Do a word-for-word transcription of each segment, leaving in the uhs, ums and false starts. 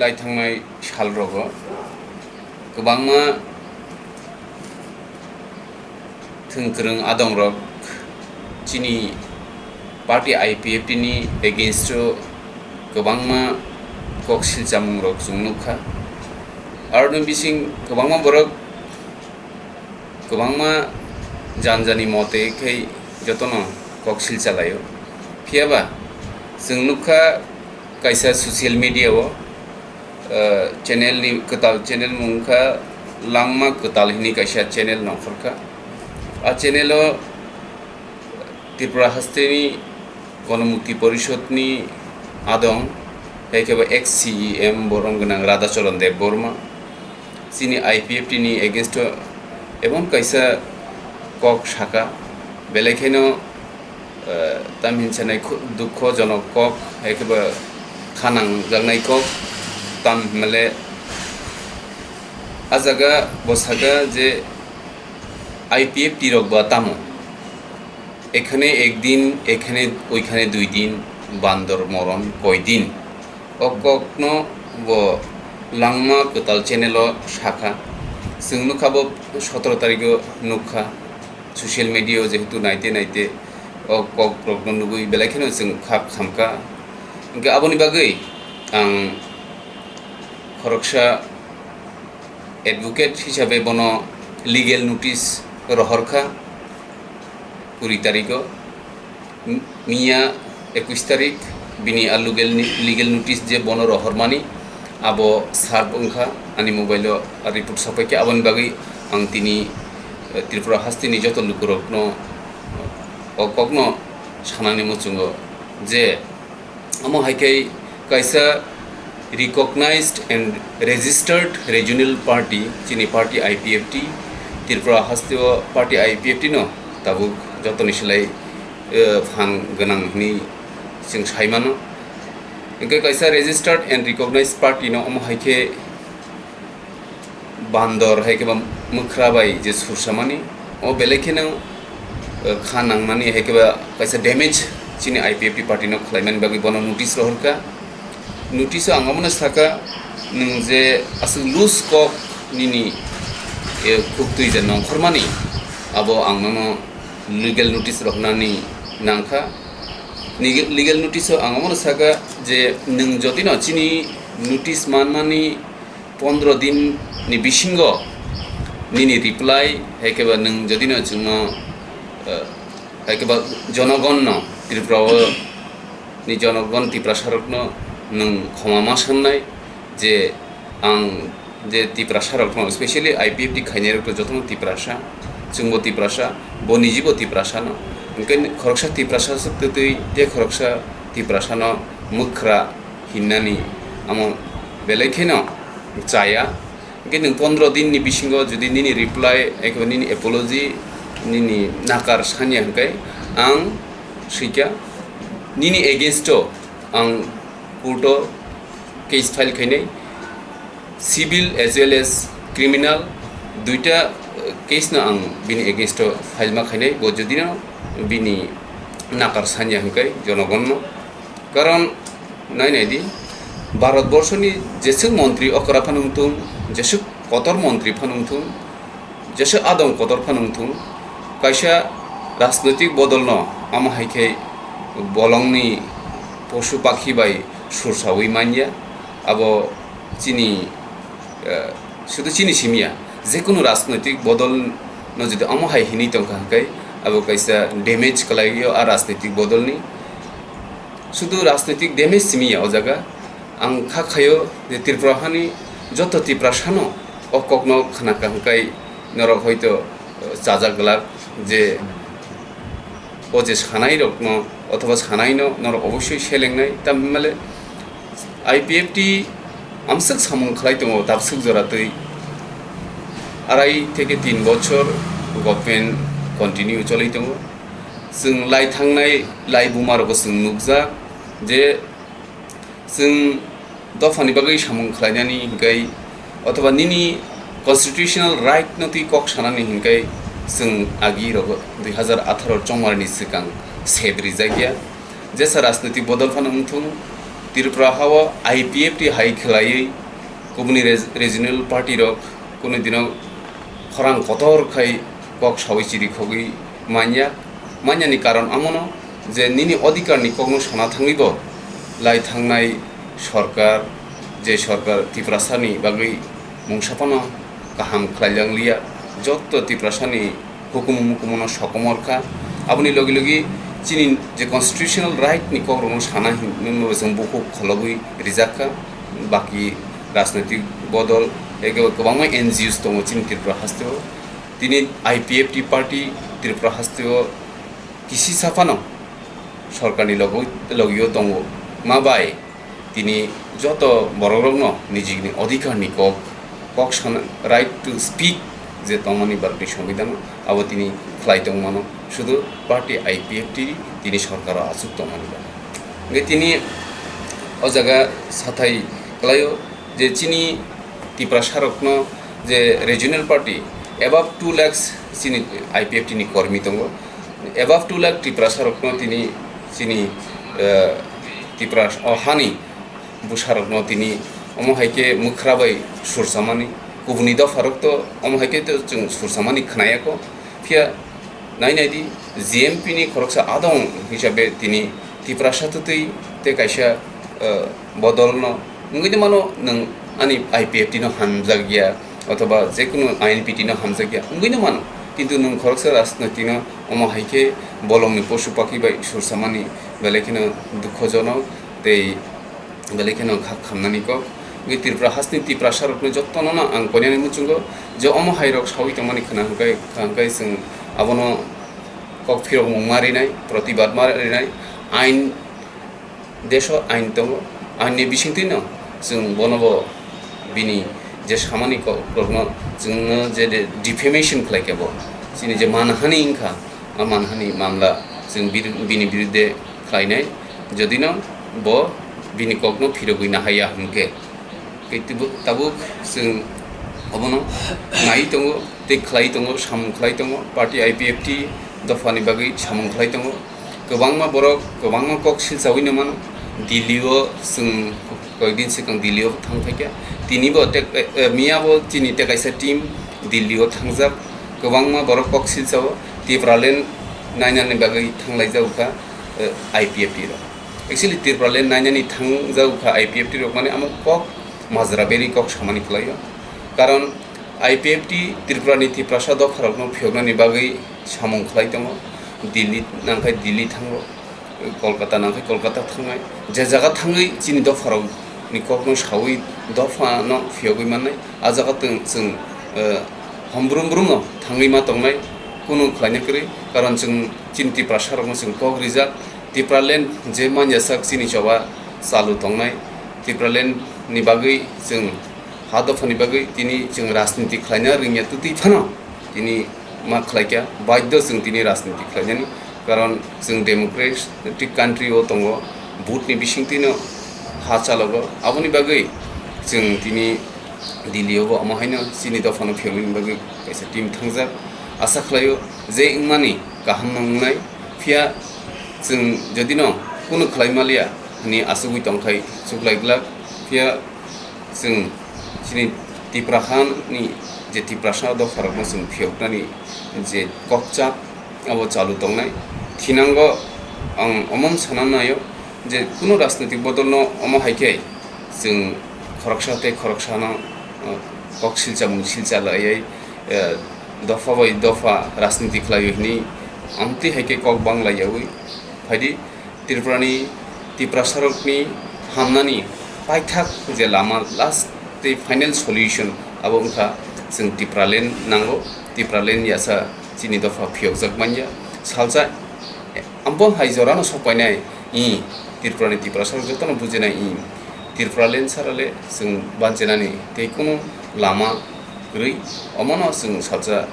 Lai thangnai salrogo kwbangma thwngkwrwng adongrok chini party I P F T ni against o kwbangma kok silchamungrok chwng nukha. Aroni bising kwbangma borok kwbangma janjani mote khe jotono kok silchalaio. Phiyaba chwng nukha kaisa social media o, eh, channel ni kwtal channel mung kha Langma Kwtal hini kaisa channel nongkhorkha. A channel o Tripura hasteni Ganamukti Porishod ni adong, hai khe bo ex C E M borom gwnang Radhacharan Debbarma chini I P F T ni against o emon kaisa kok saka, belai kheno, eh, tam hinsanai khu-, dukho jonok kok, hai khe bo khanang jaknai kok, tam hinmale a jaga bo saka je I P F T rok ba tamo? এখানে একদিন, এখানে, ওইখানে দুই দিন, বান্দর মরণ কয়দিন? O kokno bo Langma Kwtal channel o sakha. Chwng nukha bo sotoro tarikh o nukha. Social media o jehetu naite naite o kok rokno nugwi belai kheno chwng khak khamkha. Hwnkhe aboni bagwi ang khoroksa advocate hisabe bono legal notice rohorkha kuri tarikh o. M-, miya ekush tarikh bini a legal ni, legal notice je bono rohormani abo serve wngkha ani mobile o, a report sapaikha. Aboni bagwi ang tini, eh, Tripura hasteni joto lukurokno o kokno sanani muchungo je Omo hai khe kaisa recognized and registered regional party, chini party I P F T, Tripura hasteo party I P F T no tabuk jotoni silai, eh, phan gwnang hwnwi chwng sai mano. Hwnkhe kaisa registered and recognized party no omo hai khe bandor hai khe ba mwkhra bai je sursamani, o belai kheno, eh, kha nangmani hai khe ba kaisa damage chini I P F T party no khlaimani bagwi bono notice rohorkha. Notice o ang omono sakha, nwng je aswk loose kok nini, eh, khuktwi je nongkhormani, abo ang nono legal notice rohornani nangkha. Legal, legal notice o ang omono sakha je nwng jotino chini notice manmani pondro din ni bisingo nini reply, hai khe ba nwng jodi no chwngno, eh, hai khe ba jonogon no, Tripura o ni jonogon Tiprasa rok no nwng khoma ma sannai je ang je Tiprasa rok no, specially I P F T khainai rok no joto no Tiprasa, chwngbo Tiprasa, bo nijibo Tiprasa no, hwnkhe khoroksa Tiprasa swk twtwi tei khoroksa Tiprasa no mwkhra hinnani amo belai kheno chaya. Hwnkhe nwng pondro din ni bisingo jodi nini reply, ekebo nini apology, nini nakar sanya hwnkhe ang swikha nini against o ang court o case file khainai, civil as well as criminal duita, eh, case no ang bini against o file ma khainai, bo jodi no bini nakar sanya hwnkhe jonogon no. Karon nai nai di, Bharat borso ni jeswk montri okra phano wngthung, jeswk kotor montri phano wngthung, jeswk adong kotor phano wngthung, kaisa rajnoitik bodol no amo hai khe bolong ni posu pakhi bai sursawi manya, abo chini, eh, sudu chini simi ya, jekunu rajnoitik bodol no jodi amo hai hinwi tongkha hwnkhe abo kaisa damage kwlaio a rajnoitik bodol ni. Sudu rajnoitik damage simi ya o jaga. Ang kha khaio je Tripura hani joto Tiprasa no o kokno khnakha hwnkhe norok hoito, eh, chajak glak je o je sanai rokno othoba sanai no norok obossoi selengnai, tamhinmale I P F T amswk samung khlai tongo, tabswk jora twi arai theke tin bochor government continue choli tongo. Chwng lai thangnai lai buma rokbo chwng nukjak je chwng dophani bagwi samung khlainani hinkai othoba nini constitutional right no twi kok sanani hinkai chwng agi rogo dui hazar atharo chongmarni swkang sep rijak ya. Jesa rajnoitik bodol phano wngthung, Tripura hao I P F T hai khlaiwi kubuni reg-, regional party rok kunu dino khorang kotor khai kok sawi chirikhogwi manya, manyani karon amono je nini odhikar ni kokno sana thangwi bo lai thangnai sorkar, je sorkar Tiprasa ni bagwi mungsa phano kaham khlai langliya, jotto Tiprasa ni hukumu mukumu no sokomor kha. Aboni logi logi chini je constitutional right ni kok rok no sana hin, nung no chwng bukhuk kholobwi rijak kha. Baki rajnaitik bodol, ego kwbangma N G Os tongo chini Tripura hasteo. Tini I P F T party Tripura hasteo kisisa phano sorkar ni logo, logio tongo. Ma bai tini joto borok rok no nijini odhikar ni kok, kok sana, right to speak je tongmani Bharatni Songbidan o, abo tini khlai tongmano, sudu party I P F T tini sorkar o achuk tongmani bagwi. Hingke tini o jaga sathai kwlaio je chini Tiprasa rokno je regional party above two lakhs chini I P F T ni kormi tongo, above two lakh Tiprasa rokno tini chini, eh, Tipra o hani bwsarokno tini omo hai khe mwkhra bai sursamani, kubuni dopharok to omo hai khe to chwng sursamani khnayakho. Phiya nai nai di, G M P ni khoroksa adong hisabe tini Tiprasa twtwi tei kaisa, eh, bodolno wngwi mano nwng ani I P F T no hamjakya, othoba jekunu I N P T no hamjakya wngwi mano, kintu nwng khoroksa rajnoitik no omo hai khe bolongni posu pakhi bai sursamani belai kheno dukhojonok tei belai kheno kha khamnani kok. Wngwi Tripura hasteni Tiprasa rokno jotono no ang koinani muchungo je omo hai rok sawi tongmani khna hwnkhe, hwnkhe chwng abono kok phirokmung ma rinai, protibad ma rinai, ain, deso ain tongo, ain ni bisingtwi no chwng bono bo bini je samani kok rokno chwngno je de-, defamation khlai khe bo chini je manhani wngkha, a manhani mamla chwng bir-, bini birudde khlainai, jodi no bo bini kokno phirogwi nahaiya hwnkhe. Tei tibuk-, tabuk chwng obono nai tongo, tei khlai tongo, samung khlai tongo, party I P F T dophani bagwi samung khlai tongo. Kwbangma borok, kwbangma kok silchawi no mano. Delhi o chwng koyekdin swkang Delhi o thang phaikha. Tini bo tek-, eh, eh, miya bo chini tei kaisa team Delhi o thangjak. Kwbangma borok kok silchao, Tipraland nainani bagwi thanglaijak kha, eh, I P F T rok. Actually, Tipraland nainani thangjago kha I P F T rok, mane amo kok majra beri kok samani kwlaio. Karon I P F T Tripura ni Tiprasa dopharokno phiyoknani bagwi samung khlai tongo. Delhi nangkhai Delhi thango, Kolkata nangkhai Kolkata thangnai. Je jaga thangwi chini dopharokni kokno sawi dophano phiyogwi mannai. A jaga tong-, chwng, eh, hombrum brum no thangwi ma tongnai, kunu khlaina kwrwi. Karon chwng chini Tiprasa rokno chwng kok rijak. Tipraland je manya sak chini choba chalu tongnai, Tipraland ni bagwi chwng ha dophani bagwi tini chwng rajniti khlaina rwngya twtwi phano tini ma khlaikha, baidhyo chwng tini rajniti khlainani, karon chwng democratic country o tongo, vote ni bisingtwino ha chalogo, aboni bagwi chwng tini Delhi o bo omo haino chini dophano phiyoknani bagwi kaisa team thangjak. Asa khlaio je wngmani kaham no wngnai, phiya chwng jodi no kunu khlai maliya hwnwi achugwi tongkhai chuklai glak, phiya chwng chini Tipra hani je Tiprasa dopharokno chwng phiyoknani je kokchap abo chalu tongnai. Thinango ang omo sana naio je kunu rajnitik bodolno omo hai khe chwng khoroksa tei khoroksano, eh, kok silcha mung silcha laiwi, eh, dopha bai dopha rajniti khlaiwi hwnwi amtwi hai khe kok bang laiyawi phaidi. Tripurani, Tiprasarokni hamnani paithak je lama last tei final solution abo wngkha chwng Tipraland nango. Tipraland yasa chini dopha phiyokjak manya. Salsa abo hai jorano sokpainai i Tripurani Tiprasarok jotono bujinai i Tripuraland sarale chwng banchenani tei kunu lama kwrwi. Omono chwng salsa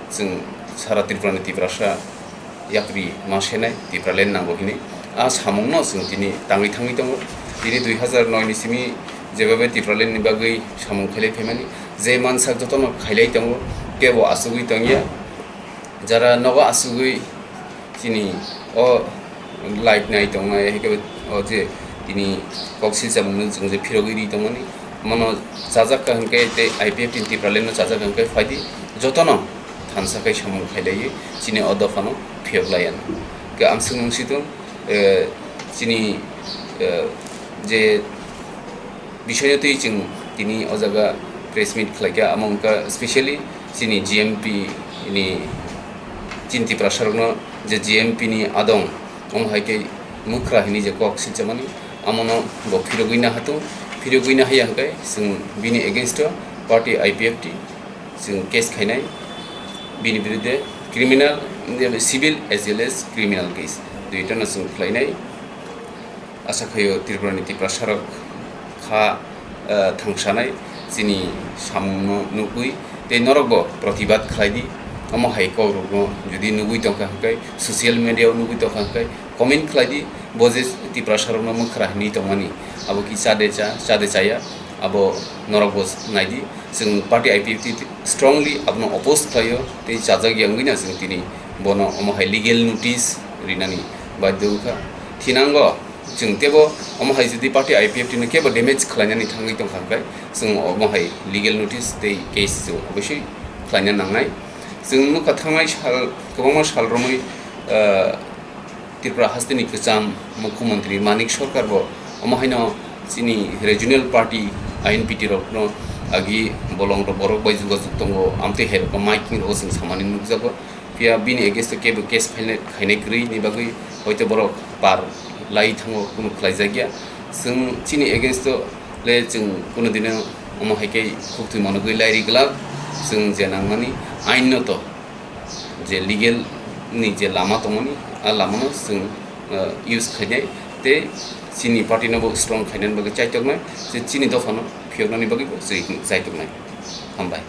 chwng sara Tripurani Tiprasa yapri ma senai Tipraland nango hinwi. A samungno chwng tini tangwi thangwi tongo. Tini dui hazar noi ni simi jebabe Tipraland ni bagwi samung khailai phaimani, je mansak jotono khailai tongo, kebo achugwi tongya. Jara nogo achugwi chini o live nai tongnai, hai khe o je tini kok silchamungno chwng je phirogwi ri tongmani, mano chajak ka hwnkhe tei I P F T ni Tipraland no chajak ka hwnkhe phaidi jotono thansa khai samung khailaiwi chini o dophano phiyok laiya. Khe ang swngmung si tong, eh, chini, eh, je bisoyo twi chwng tini o jaga press meet khlaikha, amo wngkha specially chini G M P ni, chini Tiprasarokno je G M P ni adong, omo hai khe mwkhra hini je kok silchamani, amono bo phirogwi nahatung, phirogwi nahaya hwnkhe chwng bini against o party I P F T chwng case khainai, bini birudde criminal, civil as well as criminal case duitano chwng khlainai. Asa khaio Tripura ni Tiprasarok kha, eh, thangsanai chini samungno nugwi tei norokbo protibad khlaidi. Omo hai kokrokno jodi nugwi tongkha hwnkhe, social media o nugwi tongkha hwnkhe, comment khlaidi, bo je Tiprasarokno mwkhra hinwi tongmani, abo ki chade cha, chade chaya, abo norokbo naidi. Chwng party I P F T strongly abono oppose khlaio tei chajak ya wngwino chwng tini bono omo hai legal notice rinani badhyo wngkha. Thinango chwng teibo omo hai jodi party I P F T no kebo damage khlainani thangwi tongkha hwnkhe, chwng omo hai legal notice tei case chwng obosoi khlaina nangnai. Chwng nukha thangnai sal, kwbangma sal romwi, ah, Tripura hasteni kwcham mukhyamantri Manik Sarkar bo omo haino chini regional party I N P T rokno agi bolong rok borok bai jogajog tongo, amtwi hai rokno miking rogo chwng samani nukjago. Phiya bini against o kebo case file khainai kwrwi ni bagwi hoito borok par lai thango, kunu khlaijakya. Chwng chini against o le chwng kunu dino omo hai khe khuktwi monogwi lairi glak. Chwng je nangmani ain no to je legal ni je lama tongmani, a lamano chwng, uh, use khainai tei chini party no bo strong khainani bagwi chaitoknai, je chini dophano phiyoknani bagwi bo chai-, chaitoknai. Hambai.